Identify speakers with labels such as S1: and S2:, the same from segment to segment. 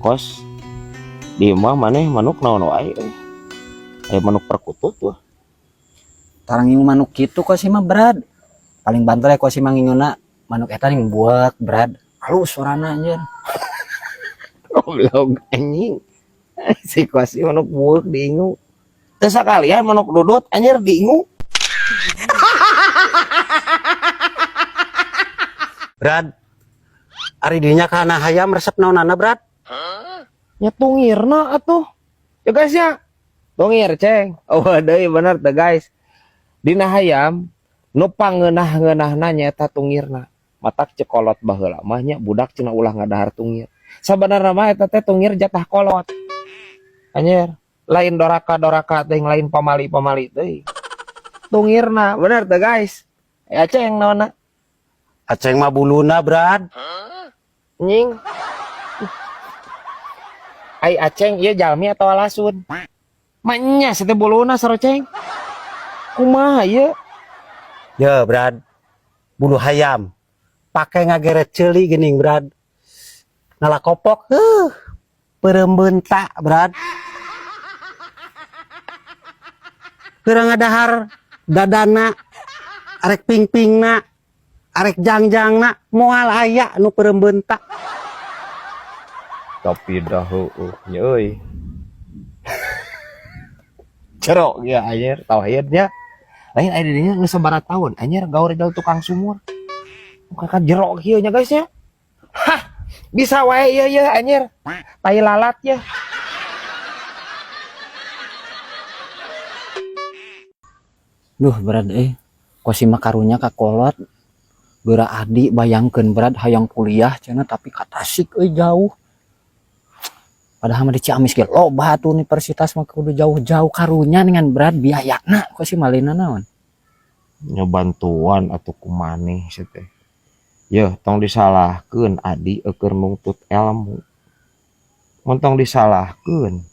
S1: Kos di imah maneh manuk naon wae euy. Aya manuk perkutut wah.
S2: Tara ngingu manuk kitu Kosim mah, Brad. Paling banter ya Kosim mah nginguna manuk eta ning buek, Brad. Halus suarana anjir.
S1: Goblok anjing. Si Kosim manuk buek diingu. Teu sakalian manuk dudut anjir diingu.
S3: Brad, ari dinya kana hayam resep naonana, Brad?
S1: Nya tungirna atuh. Ya guys ya. Tungir ceng. Oh deui bener teh guys. Dina hayam nu pangeunah-ngeunahna nyaeta tungirna. Matak ceuk kolot baheula mah nya budak cenah ulah ngadahar tungir. Sabenerna mah eta teh tungir jatah kolot. Anjir, lain doraka-doraka teh lain pamali-pamali teh. Tungirna bener teh guys. Ya ceng naonna?
S3: Aceng mah buluna, Brad.
S1: Nying. Ai aceng ieu jalmi atawa lasun? Manya sete buluna saroceng. Kumaha ieu?
S3: Ya, Brad. Bulu hayam. Pake ngageret ceuli geuning, Brad. Ngalakopok, heuh. Peureum beunta, Brad. Keur ngadahar dadana, arek pingpingna, arek jangjangna, moal aya nu peureum beunta.
S1: Tapi dah heueuh nya euy. Cerok ya anjir tauhid nya. Lain aya dinya geus sabaraha tahun anjir gaur jauh tukang sumur. Muka kan jerok kieu nya guys ya. Hah, bisa wae ieu ya anjir. Tai lalat ya.
S2: Duh, Brad eh. Kosim mah karunya ka kolot. Geura adi bayangkeun Brad hayang kuliah cenah tapi ka Tasik euy jauh. Padahal mah di Ciamis ge loba atuh universitas mah kudu jauh-jauh karunya dengan Brad biayana Kosim malina naon.
S1: Nya bantuan atuh ku maneh sia teh. Yeuh tong disalahkeun adi eukeun nungtut ilmu. Mun tong disalahkeun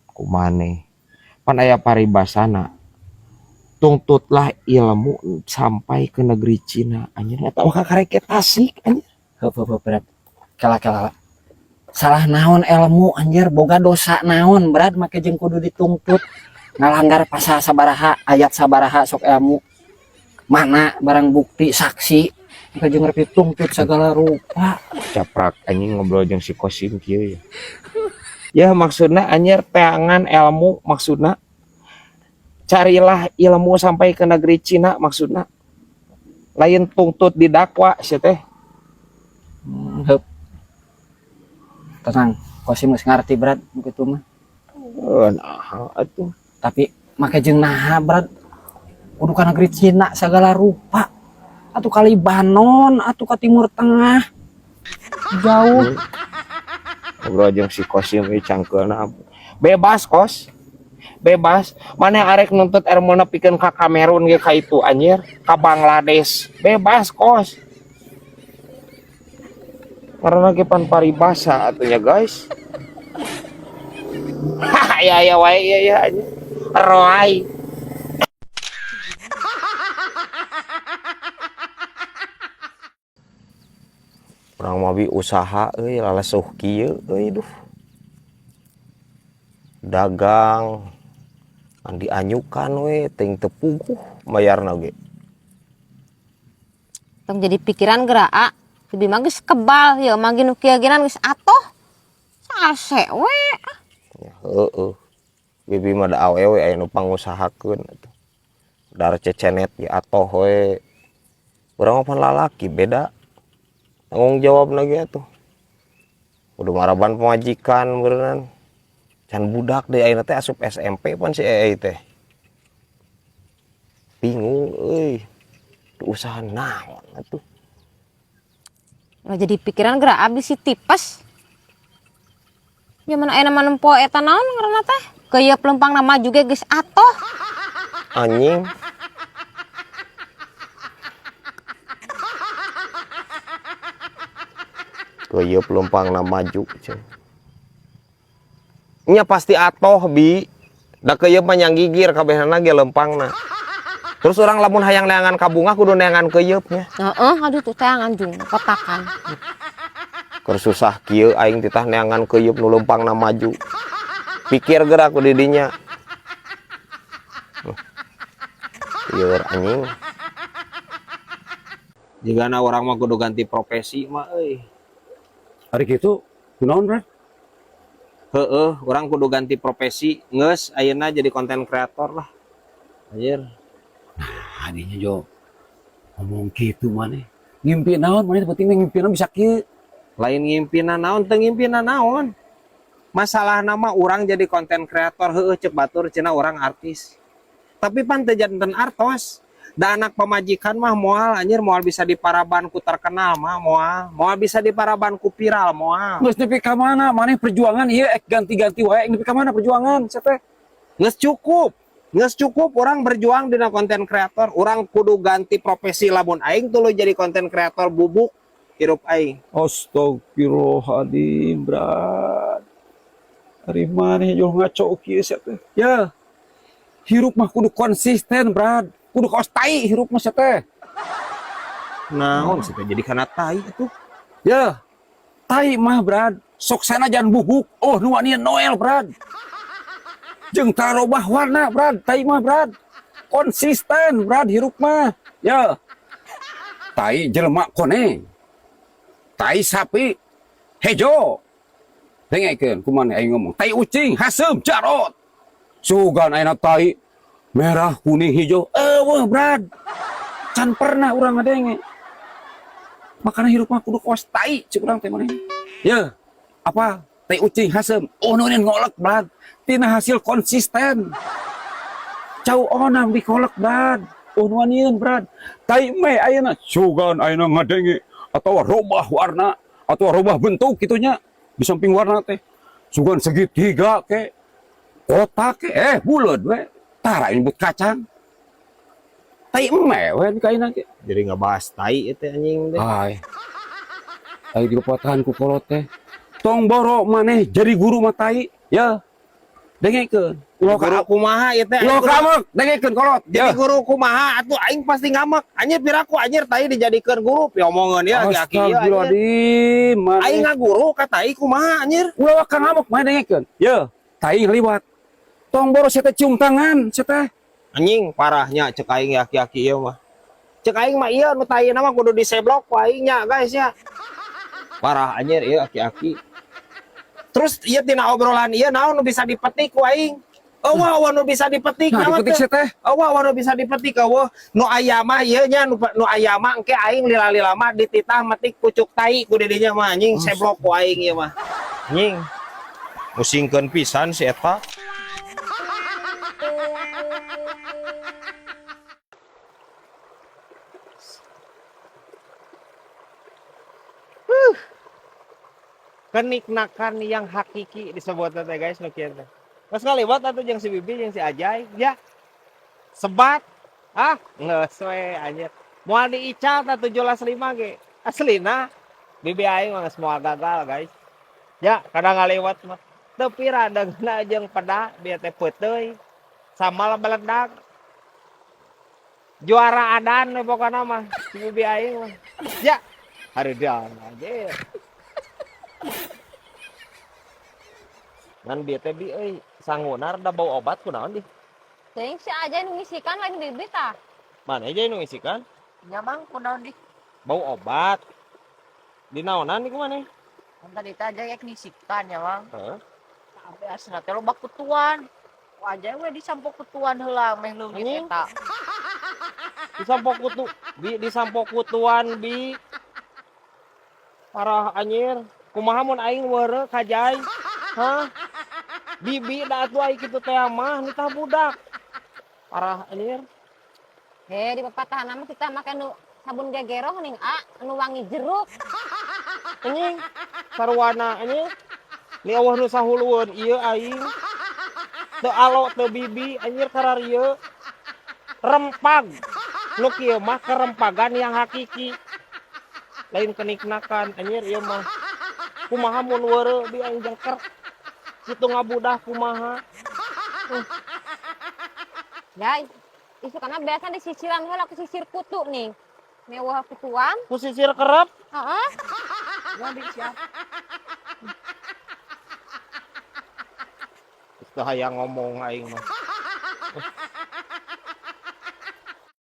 S1: ku maneh. Pan aya paribasana. Tungtutlah ilmu sampai ke negeri Cina anjir eta mah karek ke Tasik anjir.
S2: Heup heup heup Brad. Kela kela. Salah naon ilmu anjir boga dosa naon Brad make jeung kudu dituntut ngalanggar pasal sabaraha ayat sabaraha sok ilmu mana barang bukti saksi maka jeung rek dituntut segala rupa.
S1: Caprak anjing ngobrol jeung si Kosim kieu ya. Ya maksudna anjir teangan ilmu maksudna carilah ilmu sampai ke negeri Cina maksudna lain tuntut didakwa sia teh.
S2: Heup. Tenang, Kosim geus ngarti Brad kitu mah.
S1: Nah atuh.
S2: Tapi make jeung naha Brad kudu ka negeri Cina segala rupa. Atuh ka Libanon, atuh ka Timur Tengah. Jauh.
S1: Ngobrol jeung si Kosim ieu cangkeulna. Bebas Kos. Bebas. Maneh arek nuntut ilmuna pikeun ka Kamerun ge ka itu anjir, ka Bangladesh. Bebas Kos. Karena ge pan paribasa atuh nya guys. Haha ya ya wae ya ya anjir. Roai. Urang mah bi usaha euy lalesuh kieu euy duh. Dagang ngan dianyukan we teuing teu puguh mayarna ge.
S4: Tong jadi pikiran geura a. Bibi mah geus kebal ieu mah nu kieu geus atoh. Sase we.
S1: Ya heueuh. Bibi mah da awewe aya nu pangusahakeun atuh. Dar cecenet ge atoh we. Urang mah pan lalaki beda. Tanggung jawabna ge atuh. Kudu maraban pamajikan beureunan. Can budak deui ayeuna teh asup SMP pan si Eei teh. Bingung euy. Usaha naon atuh.
S4: Nggak jadi pikiran geura abis si tipes. Zaman ayeuna mah nempo eta naon ngaranna teh? Keuyeup lempangna maju ge geus atoh.
S1: Anjing. Keuyeup lempangna maju cenah. Nya pasti atoh bi. Da keuyeup mah nyang gigir kabehna ge lempangna. Terus orang lamun hayang neangan kabungah kudu neangan keuyeup nya.
S4: Heeh, aduh tuh teangan jung kotakan.
S1: Keur susah kieu aing titah neangan keuyeup nu leumpangna maju. Pikir geura ku didinya. Lieur anjing. Jigana urang mah kudu ganti profesi mah euy.
S3: Ari kitu kunaon, Brad?
S1: Heeh, urang kudu ganti profesi, geus ayeuna jadi konten kreator lah. Anjir.
S3: Nah, adinya jo ngomong kitu maneh. Ngimpi naon maneh, penting ngimpi naon bisa kieu?
S1: Lain ngimpina naon, teu ngimpina naon. Masalah nama urang jadi konten kreator, heueuh, cek batur cenah urang artis. Tapi pan teu janten artos. Da anak pamajikan mah moal anjir, moal bisa diparaban ku terkenal mah moal, moal bisa diparaban ku viral moal.
S3: Geus nepi ka mana maneh perjuangan ieu, ek ganti-ganti wae, nepi ka mana perjuangan sia teh?
S1: Geus cukup. Geus cukup urang berjuang dina konten kreator, urang kudu ganti profesi. Lamun aing tuluy jadi konten kreator, bubuk hirup aing.
S3: Astagfirullahaladzim, Brad. Ari maneh jo ngaco kieu sia teh. Ya. Hirup mah kudu konsisten, Brad. Kudu kaos tai hirup mah sia teh.
S1: Naon sih teh jadi kana tai atuh?
S3: Ya. Tai mah, Brad. Sok sanajan bubuk. Oh, nu wanian noel, Brad. Jeung tarobah warna, Brad. Tai mah, Brad. Konsisten, Brad, hirup mah. Ya. Tai jelema koneng. Tai sapi hejo. Dengekeun kumaha aing ngomong. Tai ucing haseum jarot. Sugan ayeuna tai merah, kuning, hijau. Euweuh, Brad. Can pernah urang ngadenge. Makanya hirup mah kudu kawas tai cek urang teh maneh. Ya, apa? Tai ucing haseum. Oh, nu ngolek, Brad. Tina hasil konsisten. Cau onang dikolek, Brad. Oh, nu wanian, Brad. Tai me ayeuna sugan ayeuna ngadenge atau robah warna atau robah bentuk gitunya di samping warna teh. Sugan segitiga ke kotak ke bulat we. Tara nyebut kacang. Tai eme we kaina ge.
S1: Jadi ngebahas tai itu anjing deh.
S3: Hai. Ai dipatahan ku kolot teh. Tong boro maneh jadi guru mah tai, ya. Dengekeun. Ulah
S1: Guru kumaha ieu teh?
S3: Ulah kamek, dengekeun kolot.
S1: Jadi guru kumaha atuh aing pasti ngamek. Anjir piraku anjir tai dijadikeun guru piomongeun ya aki-aki ieu anjir.
S3: Astagfirullahaladzim, maneh.
S1: Aing ngaguru ka tai kumaha anjir?
S3: Ulah waka ngamuk maneh, dengekeun. Ya, tai liwat. Tong boro sia teh cium tangan sia teh.
S1: Anjing parahnya cek aing ya aki-aki ieu mah. Cek aing mah ieu nu tai mah kudu diseblok ku aing nya guys nya. Parah anjir ieu aki-aki. Terus ieu tina obrolan ieu naon nu bisa dipetik ku aing? Euweuh, euweuh nu bisa dipetik.
S3: Nah,
S1: naon
S3: dipetik
S1: teh?
S3: sia teh.
S1: Euweuh, euweuh nu bisa dipetik euweuh. Nu aya mah ieu nya nu aya mah engke aing lila-lila mah dititah metik pucuk tai ku didinya mah anjing, seblok ku aing ieu mah. Anjing. Musingkeun pisan si eta. Keniknakan yang hakiki disebut teh guys nu kieu teh. Geus ngaliwat atuh jeung si Bibi jeung si Ajay ya. Sebat ah geus we anjir. Moal diical tah 17.5 ge. Aslina Bibi aing mah geus moal gagal guys. Ya kadang ngaliwat mah. Teu pira dageuna jeung peda bieu teh peuteuy. Samal beledag. Juara adan we pokona mah si Bibi aing mah. Ya hareudang anjir. Ngan bieu teh bi euy sangunar da bau obat kunaon di?
S4: Teuing si Ajay nu ngisikan lain Bibi tah.
S1: Mana aja nu ngisikan?
S5: Nya Mang, kunaon di?
S1: Bau obat. Di naonan ieu maneh?
S5: Kan tadi teh Ajay ek ngisikan ya Mang.
S1: Heeh.
S5: Sampai asna teh loba kutuan. Ku Ajay we disampo kutuan heula meh leungit
S1: Anjing.
S5: Eta.
S1: Disampo kutu, bi disampo kutuan bi. Parah anjir. Kumaha mun aing weureu ka Jai? Hah? Bibi da atuh aing kitu teh mah nitah budak. Parah anjir.
S4: He di papatahan mah kita make nu sabun gegeroh ning a nu wangi jeruk.
S1: Anjing. Sarwana anjing. Ni eueuh nu sahulueun ieu aing. Teu alo teu bibi anjir kararieu. Rempag. Nu kieu mah kerempagan yang hakiki. Lain keniknakan anjir ieu mah. Kumaha mun weureu bi aing jengker. Kitu ngabudah kumaha.
S4: Jai, isukana biasa disisiran heula ku sisir kutu nih. Mewah kutuan.
S1: Ku sisir kerep.
S4: Heeh.
S5: Wah, di siap.
S1: Teu hayang ngomong aing mah.